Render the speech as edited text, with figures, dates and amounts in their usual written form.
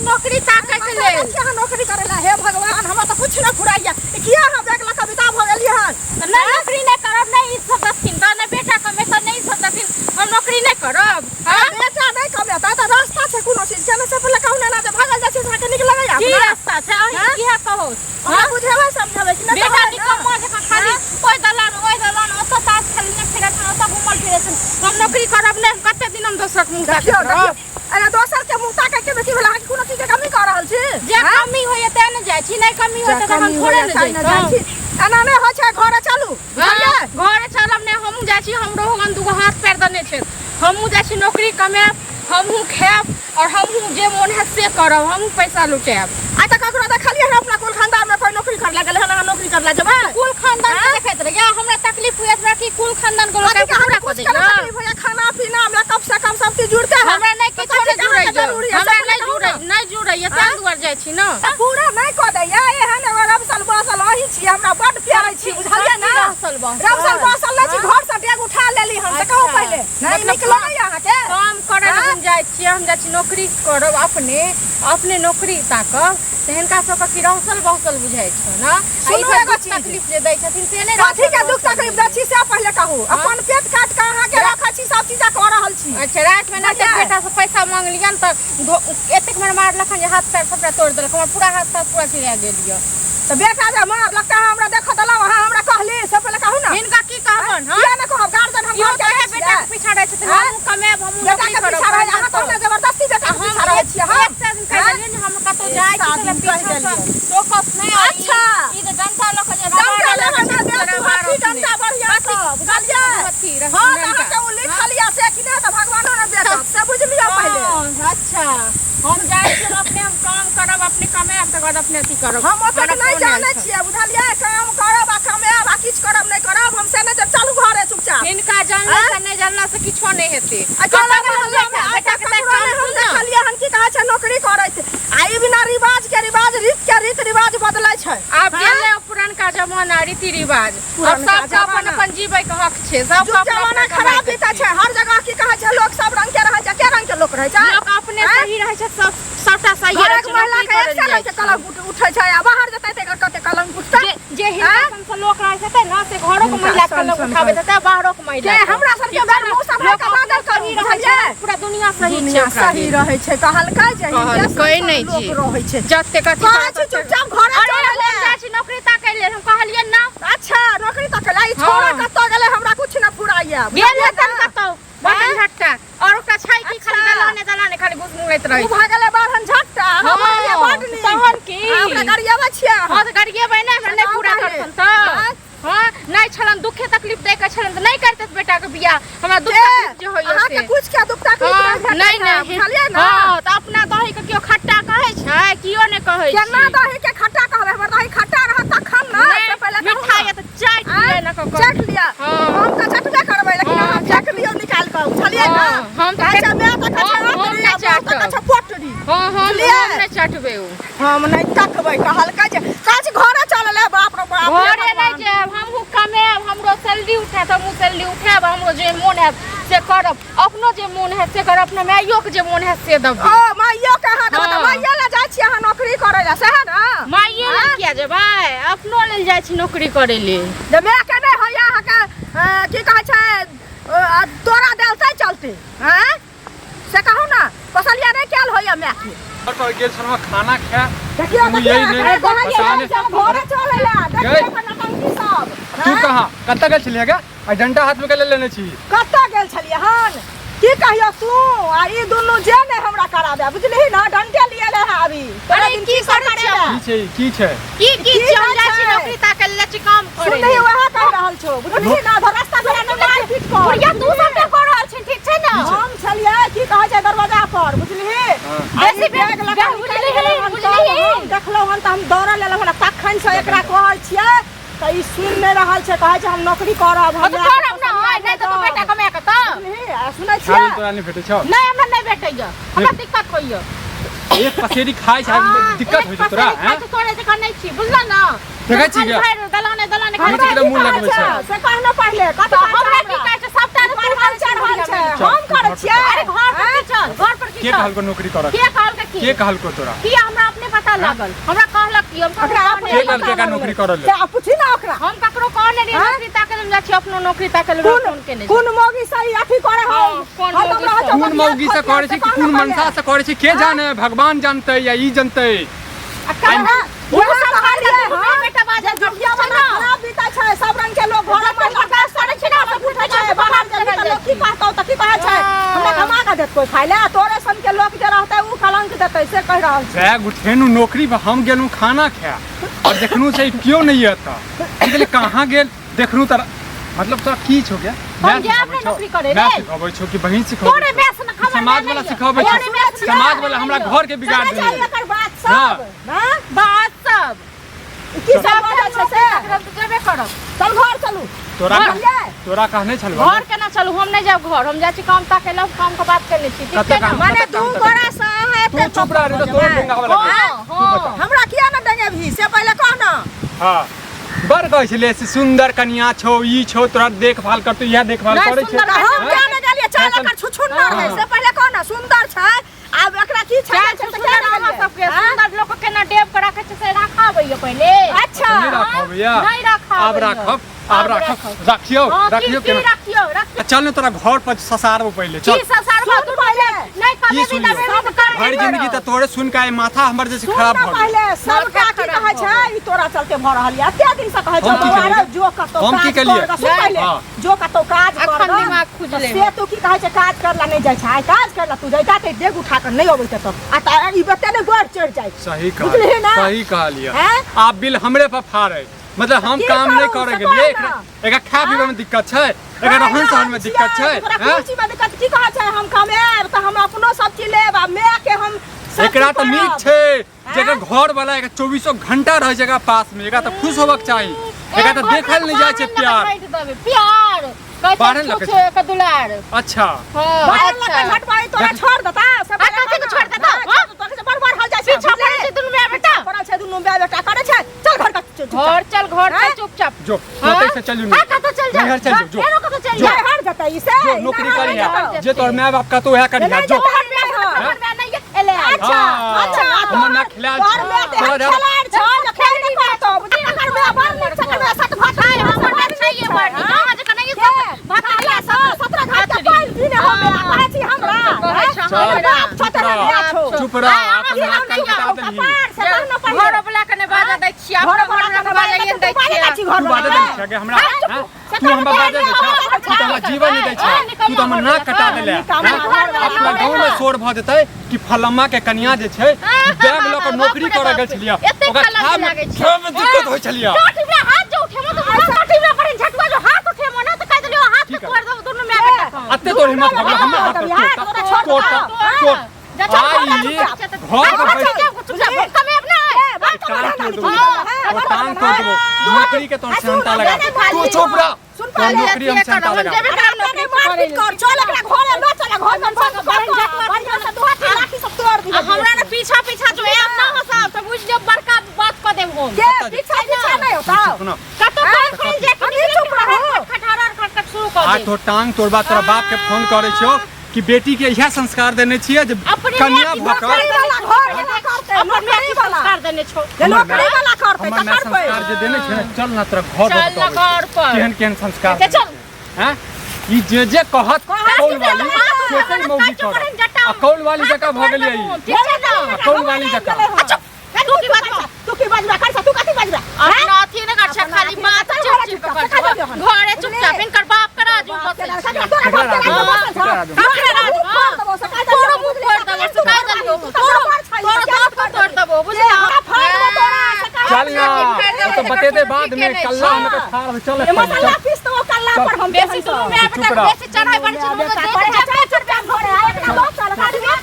नौकरी ताकै के लेल। कतऽ अहाँ नौकरी करै लए? हे भगवान, हमरा तऽ किछु नहि फुराइया। ई किया अहाँ बैग लऽ कऽ विदा भऽ गेलियै हन? तऽ नहि नौकरी नहि करब, नहि ई सब देथिन तऽ नहि बेटा कमेतै, नहि ई सब देथिन, हम नौकरी नहि करब। हँ? बेटा नहि कमेतै तऽ रास्ता छै कोनो चीज के? नहि, से पहिले कहू ने, एना जे भागल जाइ छै से अहाँके नीक लगैया? की अपना? रास्ता छै? अहीं हँ? इएह कहू। हमरा बुझेबै समझेबै कि नहि? बेटा कहबै ने? निकम्मा जकाँ खाली ओहि दलान ओहि दलान ओतऽ ताश खेलने फिरै छनि, ओतऽ घूमल फिरै छनि। हम नौकरी करब नहि? हम कते दिन हम दोसरक मुँह ताकैत देखियौ, रहब? देखियौ, अरे दोसर के मुँह ताकै के बेटी भेल, अहाँके कोनो चीज के कमी कऽ रहल छी? जे हँ? कमी होइए तें ने जाइ छी, नहि कमी होइए तऽ हम कमी थोड़े होइए ने तैं ने जाइ जैतहुँ। छी। एना नहि होइ छै, घरे चलू, बुझलियै? घरे चलब नहि, हमहूँ जाइ छी। हमरो होगन दूगो हाथ पैर देने छै। हमहूँ जाइ छी नौकरी कमायब, हमहूँ खायब और हमहूँ जे मोन हैत से करब, हमहूँ पैसा लुटायब। आइ तक ककरो देखलियै हन अपना कुल खानदान में कोई नौकरी कर गेलै हन? अहाँ नौकरी कर जेबै? कुल खानदान के देखैत रहियै? हमरा तकलीफ हुए हमरा कि कुल खानदान के लोक कथी के पूरा अहाँके कऽ कुछ करे दैया? तकलीफ होइया? खाना पीना मेकअप सेकअप सब चीज जुड़ते है। हमरा नहि तऽ किछो कथी नहि के अहाँके जुड़ैया। जरूरी है? हमरा से नहि कहू जुड़ै, ने। नहि जुड़ैया, तें दुआरे जाइ छी ने। तऽ पूरा नहि कऽ दैया। एहन एगो रमसल बसल अहीं छी, हमरा बड्ड प्यारे छी, बुझलियै ने? रसल बसल? रमसल बसल नहि छी, घर से डेग उठा लेली हन, से कहू अच्छा। पहिले। नहि मतलब नीक लगैया अहाँके? काम करय लए आँय? हम जाइ छियै, हम जाइ छी नौकरी करब, अपने अपने नौकरी ताकब तऽ हिनका सबके की रहसल बहसल बुझाइ छौ ने? आ ई सुनू सब एगो दुख चीज। तकलीफ जे दै छथिन से नहि कथी के रहसल दुख बहसल तकलीफ दै छी से पहिले कहू। अपन पेट काट के अहाँके रखै छी, सब चीज कऽ रहल छी। अच्छा, रातिमे ने बुझलियै? बेटा से पैसा मांगलियनि तऽ एतेक बेर मारलखन जे हाथ पैर सबटा तोड़ि देलक। हमर पूरा हाथ ताथ पूरा चिरा गेल यऽ। तऽ बेटा जे मारलक तऽ अहाँ हमरा देखऽ देलहुँ? अहाँ हमरा कहली से पहिले कहू ने। हिनका की कहबनि? हँ? किया नहि कहब? गार्जियन हम इहो घर के तऽ नहि बेटा छियै? के पीछा रहै छथिन। आँय? हमहूँ कमायब, हमहूँ बेटा नौकरी के करब। पीछा रहै अहाँ? तहन ने जबरदस्ती बेटा के हम पीछा रहै छियै हम? एक सए दिन कहि आँय? देलियै ने, हम कतहु एक जाइ छी सए तऽ दिन कहि पीछा सँ देलियै। टोकत नहि। आ ई अच्छा। ई जे डंटा लऽ कऽ जे डंटा रगड़ लेबै लगै ने छै, देह तोरा हाथी मारत डंटा नहि। बढ़िआँ सँ, बुझलियै? अथी रह- हँ, तऽ डंटा। अहाँके ओ लिखल यऽ से कि नहि, तऽ भगवानो नहि भेटत से, बुझि लियौ पहिले। हँ, अच्छा, हम जाइ छी, हम अपने हम काम करब, अपने कमायब, तकर बाद अपने अथी करब। हम ओतेक हमरा नहि फोन आयल जानै छल। छियै, बुझलियै? काम करब आ कमायब आ किछु करब नहि करब, हम से नहि। चलू घरे चुपचाप। हिनका जानला आँय? से नहि जानला से किछो नहि हेतै। आ कतऽ चलऽ गेल मोहल्ला में बेटा? आइ बेटा तक के तऽ ककरो काम नहि हम सुन ने। देखलियै हन की कहै छै नौकरी करैत। आ ई बिना रिवाज के रिवाज, रीत के रीत रिवाज बदलै छै। आब हँ? गेलै ओ पुरनका जमाना, रीति रिवाज। आब पुरनका सबके अपन जमाना। अपन जीबै के हक छै, सबके जुग अपना जमाना अपना खराब कमाइ के बीतै छै। छै। हर जगह की कहै छै लोक सब रंग के रहै छै। के रंग के लोक रहै छै? लोक अपने आँय? सही रहै छै, सब सबटा सही रहै घरक छै। महिला नौकरी के करल एक सए जाइ रंग के छै। कलंक उठै छै आ बाहर जेतै तऽ एकर कते कलंक उठतै? जे जे हिनका आँय? सन सन लोक रहै छथिन ने, से घरोके हिनका महिला सन कलंक सन उठाबैत कर- हेतै, बाहरोके महिला के के। हमरा सबके ठीक छै बेर ने? मुँह सम्हारि लोक कऽ बाजल अपने करू, सही रहै छै बुझलियै? ने, पूरा दुनिया सही छै दुनिया ओकरा सही लेल। रहै छै कहलकै जे हिनके सन कहलकै सन नहि लोक जी। रहै छै। जतेक अथी कहै करत छी ओतेक- चुपचाप घरे अरे चल हम ले। जाइ छी नौकरी ताकै लेल, हम कहलियै ना। अच्छा, नौकरी तक ला ई छोड़ा हँ। कतऽ गेलै, हमरा कुछ न फुराइया। गेल बुझलियै हेतन ने? कतौ बटन झट्टा और ओकरा छै की खाली अच्छा। दलाने दलाने खाली घुस मुंगलैत रहै ओ भऽ गेलै बारहन झट्टा, अहाँ भऽ गेलियै हँ, बड्ड नीक। तहन की? अहाँ हमरा गरियाबै छियै अहाँ? हँ, तऽ गरियेबै नहि, हमरा नहि से पूरा कहू पहिले। करतन तऽ आँय? हँ, नहि छलन दुखे तकलीफ दै के छलन तऽ नहि करतै बेटा के बियाह। हमरा दुख के? तकलीफ जे होइया अहाँके से कुछ के दुख तकलीफ हँ, नहि भेटै नहि है, नहि बुझलियै ने? हँ, तऽ अपना दही के केओ खट्टा कहै छै? केओ नहि कहै केना छै। दही के खट्टा कहबै? हमर दही खट्टा रहत तखन ने। नहि, से पहिले कहू मिठाई ने। तऽ चाटि आँय? लिअ ने कऽ। चख लिअ। हँ। हम तऽ चटबे करबै, लेकिन हँ, अहाँ चख लियौ निकालि कऽ, बुझलियै ने? हँ, हम तऽ कहै छै माय तऽ कहै छै हम अतरी नहि आ बाप तऽ कहै चाटब। छै पोटरी। हँ, हम बुझलियै? हम नहि चटबै ओ। हम नहि तकबै कहलकै जे कहै छै घरे चल ले। बाप रे बाप, हे घरे नहि भगवान। जायब, हमहूँ कमायब, हमरो सैलरी उठायब, हमहूँ सैलरी उठायब, हमरो जे मोन हैत से करब, अपनो जे मोन हैत से करब, अपना माइयोके जे मोन हैत से देबै। ओ माइयो के अहाँ देबै तऽ हँ। माइये लए जाइ छियै अहाँ नौकरी करै लए, सएह ने? माइये लेल आँय? किया जेबै? अपनो लेल जाइ छी नौकरी करै लेल। जे मायके नहि होइया अहाँके, की कहै छै, तोरा देल तै चलते आँय, से कहू ने, पसलिया नहि कयल होइया मायके? घर पर गेल छलहुँ खाना खाए। देखियौ, तू देखियौ, यही नहि, अखन कहै पता छियै, नहि। चल घरे चलै लए। देखियौ गई। एकर नौटंकी सब। तू आँय? कहाँ कतऽ गेल छलियै गे? आ डंटा हाथ में के लेने छी? कतऽ गेल छलियै हन? की कहियो, तू आ ई दुनू जे नहि हमरा कराबे, बुझलिही ने? डंटे लिए ले है अभी तोरा अरे दिन की की सब करै छियै? करेबे? की छै? की छै? की की की छी? हम होइ जाइ छी छै? नौकरी ताकै लेल, जाइ छी काम करै सुनही, लेल। वएह कहि रहल छौ, बुझलिही ने? धर रास्ता पर नहि मारि पीट कर। बुढ़िया, तू सबटा कऽ रहल छी, ठीक छै ने? हम छलियै की कहै छै दरवाजा पर, बुझलिही? हँ। आ ई बेसी बैग लऽ कऽ बुझलिही, निकलि गेलै हन, बुझलिही। तब हम देखलहुँ हन तऽ हम दौड़ल एलहुँ हन आ तखन से एकरा कहै छियै तऽ ई सुनि नहि रहल छै। कहै छै हम नौकरी करब, हम हम तऽ मायके करब ने, पसलिया नहि तऽ तू देब। बेटा कमा कऽ तऽ बुझलिही? आ सुनै खाय छियै? लेल तोरा नहि भेटै छौ? नहि, हमरा नहि भेटैया, हमरा दिक्कत होइया। एक पसेरी खाइ छै, दिक्कत होइ छौ तोरा? एक पसेरी खाइ हैं? छै, तोरे जकाँ नहि छी, बुझल ने? देखै छी खाली गे? भरि दलाने दलाने देखै खाली छी केना मुँह लगबै छै? से कहने पहिले कथी तऽ कहै छै हमरा की हमरा? कहै छै? सबटा तऽ तू पढ़ल करै छी चढ़ल बुढ़िया छै, मिलके। हम करै छियै? अरे घर पर की चल, घर पर की के चल? कहलको नौकरी करऽ? के कहलकै? की के कहलको तोरा? किया हमरा अपने पता लागल, हमरा कहलक की हम ओकरा ककरो अपने के कहने कहलकै एकरा नौकरी करऽ लेल? से आ पूछी ना ओकरा। हम ककरो कहने रहियै हाँ? नौकरी ताके लेल जाइ छी, अपनो नौकरी ताके लेल कोन फोन केने छी। कोन मौगी से ई अथी करे हौ? हाँ, कोन हरदम मौगी रहै से? छौ कोन मौगी से बतिया करै छै कि से कोन कहना मनसा पहिले। से करै छै के जाने, भगवान जानतै या ई जनतै। आ कहाँ वएह ओ सब कहलियै कहलियै हँ, हँ बेटा बाजल जे जुगिया वाला खराब बीतै छै, सब रंग के लोग घर में बर्दाश्त करै छै ना, सब उठै छै बाहर जेबही तऽ लोग की कहतौ तऽ की कहै छै, हमरा कमा कऽ देत कोइ खाइ लए? तोरे सन के लोग जे रहतै उ कलंक देतै, से कहि रहल छी। बैग उठेलहुँ नौकरी पर, हम गेलहुँ खाना खाए और देखलहुँ से केओ नहि एतऽ। हम कहलियै कहाँ गेल, देखलहुँ तऽ मतलब तोरा की छौ गे? हम जायब ने नौकरी करे माय रे। सिखबै छौ कि बहिन सिखबै तोरे छौ? माय से न खबर समाज नहि वाला यऽ। सिखबै छौ, तोरे माय से न समाज खबर वाला नहि हमरा यऽ। घर के बिगाड़ समझ देने आइ यऽ। एकर बात हाँ। सब हाँ? बात सब की सब बाजै छै से? तकरा तऽ जेबे करब। चल घर चलू। तोरा घर बुझलियै? तोरा कहने छलौ घर केना चलू? हम नहि जायब घर, हम जाइ छी काम ताके लए, काम के बात केने छी, ठीक कतऽ छै ने? काम? माने कतऽ दू काम तक गोरा से अहाँ तू एते चुप रह रे, तऽ तोरो डेंगा वाला हाँ, तू हाँ। बता। हमरा किया ने डेंगेबही से पहिले कह न। हाँ बड़ कहै छलै से सुन्दर कनिया छौ, ई छौ, तोरा देखभाल करतौ, इएह देखभाल नहि, करै छै। सुन्दर तऽ हम हाँ? किया ने गेलियै? चल फैशन- एकर छुछुन्नर है हाँ। से पहिले कह न, सुन्दर छै आब एकरा की छै चार छै से सुन्दर किया ने अहाँ गेलियै? सबके हाँ? सुन्दर लोक के केना डेब के राखै छै से राखा आबैया पहिले? अच्छा नहि राखब या नहि राखा आब आबैया। राखब, आब राखब, राखियौ, हाँ, की राखियौ की केना? राखियौ, राखियौ। चल ने तोरा घर पर ससारबो पहिले, चल। की ससारबो? सुन तू पहिले। नहि की कमेबी सुनियौ? तबे तऽ करबे भरि जिंदगी तऽ करब। तोरे सुन के आइ माथा हमर जे छै सुन खराब न भऽ गेल। पहिले सबटा माथा की खराब कहै भऽ छै ई तोरा चलते भऽ रहल यऽ, एते दिन से कहै छौ हम की बौआ रे, केलियै? जो कतौ हम की काज केलियै? कर ग, सुन पहिले हाँ। जो कतौ काज कर अखन ग, दिमाग खुजलै। से तू की कहै छै काज करला नहि जाइ छै, आइ काज करला तू जैता तऽ डेग उठा कऽ नहि अबैत तऽ आ तऽ ई बते ने गोड़ चढ़ि जाइ छै। सही बुझलिही कहलियै, ना? सही कहलियै। हैं? आब बिल हमरे पर फाड़ै, मतलब हम की काम नहि करू, करे से गेलियै। कह ना। एकरा एकरा खाय पीबै में दिक्कत छै, एकरा रहन सहन में दिक्कत छै, ओकरा हैं? कोन चीज में दिक्कत? की कहै छै हम कमाएब तऽ हम अपनो सब चीज लेब आ माय के हम सब एकरा चीज तऽ नीक करब। छै जेकर घर वाला एकरा चौबीसो घंटा रहै छै एकरा पास में, एकरा तऽ खुश होबक चाही, एकरा तऽ देखल नहि जाइ छै प्यार। प्यार कहै बारह छै लग छुछ के दुलार। अच्छा हाँ, बाहर लग अच्छा। के झटबाई तोरा देख- छोड़ देता से आ, कथी के छोड़ देता? हाँ? तोरा से बड़ बड़ हो जाइ छै, पीछा पड़ै छै दुनू माय बेटा। पड़ल छै दुनू माय बेटा करै छै। चल घर का चुपचाप। घर चल, घर चल हैं? चुपचाप। जो हाँ? ओतै से चलू। हाँ, कतऽ चल जा? नैहर चल जो, जो। फेरो कतऽ चल जो। जा? नैहर जेतै ई से, जो ई नौकरी नैहर करिहे, जेतै। जे तोहर माय बाप कहतौ उएह करिहे, नहि जो। जेतै, तोहर माय नैहर। हमर माय नहि एलै आइ। अच्छा, हाँ। अच्छा, हमर ना खिलायल तोहर छौ। माय तऽ एहन तोहर खेलाड़ छौ जे खेल नहि कहतौ। बुझही, एकर माय बड़ नीक छै, एकर माय सत भात छै, हमर माय छैहे बड़ नीक। अहाँ जकाँ नहि के? सब भात खाला सब 17 घाट के पानि पीने हमे आ कहै छी हमरा, कहै छै चल, हमरा। बाप छौ तोरा माय छौ। चुप रह, आइ अहाँ अपन की नाक हम कान नहि कटा देलही। कपार से कह न पहिले। घर वाला के नहि बाजऽ दै छियै, घर अपना वाला घर के वाला बाजऽ बाजैए दै दै छियै। छियै। तू बाजऽ दै छियै गे हमरा? हाँ? हाँ? तू हमरा बाजऽ दै छह? तू तऽ हमरा जीवन नहि दै छह, तू तऽ हमर नाक कटा देले। निकामा घर वाला अपना गाँव में शोर भऽ जेतै कि फलम्मा के कनिया जे छै बैग लऽ कऽ नौकरी करऽ गेल छलियै, एते ओकरा कलंक खाय में लागै छै। खाय में दिक्कत होइ छलियै। टोटी में हाथ जो उठेमो तऽ टोटी में पड़े झटुआ जो हाथ उठेमो ना तऽ कहि देलियो हाथ की के करबै? तोड़ देबो दुनू माय बेटा के। अते तोर हिम्मत भऽ गेल हमरा हाथ हाथ तोड़ तोरा छोड़ तोड़ देतौ। तोड़। जा चल आइ घर ई चुपचाप घर पर घर बैस चल चुपचाप कमेब नै। टांग तोड़ देबो, ओ टांग तोड़ देबो, नौकरी के तोर सेहनता लगा। तू चुप रह, सुन तोर पहिले नौकरी हम सेहनता हम लगा। जेबे करब नौकरी मारपीट कर, चल एकरा घरे लऽ चल, घर में सब कर, बढ़ियां से दू हाथ लाठी सब तोड़ दिहे। आ हमरा ने पीछा पीछा जो आयब ना हँसाब तऽ बुझि जाउ बड़का बात कऽ देब हम। के पीछा पीछा नहि होतौ? सुनो, कतौ काम करै जाय के अभी चुप रहू। खटखट खटखट शुरू कऽ आ देब। तोर टांग तोड़बा, तोरा बाप के फोन करै छियौ कि बेटी के इएह संस्कार देने छियै जे अपने कन्या माय की भऽ कऽ नौकरी वाला घर वाला करतै, अपन माय नौकरी की वाला। संस्कार देने छौ। जे नौकरी वाला करतै हमर तऽ माय करबै। संस्कार जे देने छै ने, चल ना तोरा घर पर चल ना बताबै घर पर। केहन केहन संस्कार अच्छा, देने चल। छै। हैं? ई जे जे कहत कौल वाली से से मौगी करत। आ कौल वाली जकाँ भऽ गेलियै ई। ठीक छै ना? आ कौल वाली जकाँ। अच्छा, तू की बात कर? तू की बजबा कर, तू कथी बजबा? अपना अथी नहि कर छै, खाली बात चिप चिप कर छै। घरे चुपचाप हिनकर बाप के राजू बसै छै। केकरा राजू? केकरा राजू? केकरा राजू? तोरो मुँह फोड़ि देबो, सुखा देलियौ। तोरो तोरो दाँत के तोड़ि देबो, बुझलियै? चल ना, ओ तऽ बतेतै बाद में, कल्ला हम के ठाढ़ हो, चल एखन, मसाला चल। पीस तो कल्ला पर हम बेसी दुनू माय चुप बेटा रह। बेसी चढ़ाइ बनै छै, दुनू देख के चुपचाप घरे आ, एकरा लऽ चल, गाड़ी में।